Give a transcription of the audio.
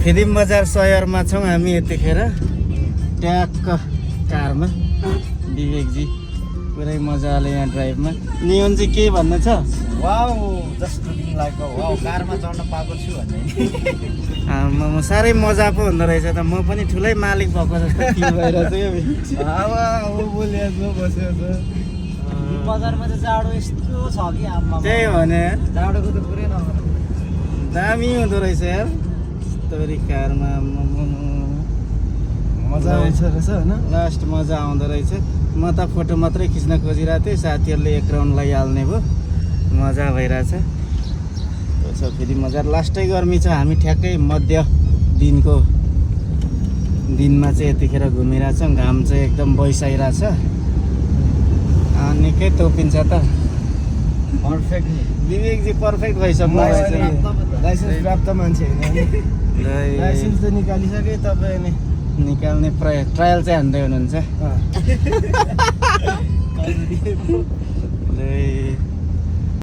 फिदिम बजार सहरमा छौँ हामी यतिखेर ट्याक्क कारमा विवेकजी पुरै मजाले यहाँ ड्राइभमा नियन चाहिँ के भन्नु छ wow just looking like wow कारमा चढ्न पाएको छु भन्ने म साह्रै मजा पो हुँदो रहेछ त म पनि ठुलै मालिक भएको जस्तो फिल भइरहेछ यो हावा बोलिएको बसेको छ बजारमा चाहिँ जाडो यस्तो छ कि आम्मा त्यही भने जाडोको त पुरै नगर दामी हुँदो रहेछ यार यस्तो कारमा मजा आउँछ रहेछ होइन लास्ट मजा आउँदो रहेछ म त फोटो मात्रै खिच्न खोजिरहेको थिएँ साथीहरूले एक राउन्ड लगाइहाल्ने भयो मजा भइरहेछ त्यसो फेरि मजा लास्टै गर्मी छ हामी ठ्याक्कै मध्य दिनमा चाहिँ यतिखेर घुमिरहेछौँ घाम चाहिँ एकदम बइसाइरहेछ निकै तोपिन्छ त पर्फेक्ट विवेकजी पर्फेक्ट भइसक्नु लाइसेन्स प्राप्त मान्छे होइन लाइसेन्स त निकालिसके तपाईँ नि निकाल्ने ट्रायल चाहिँ हान्दै हुनुहुन्छ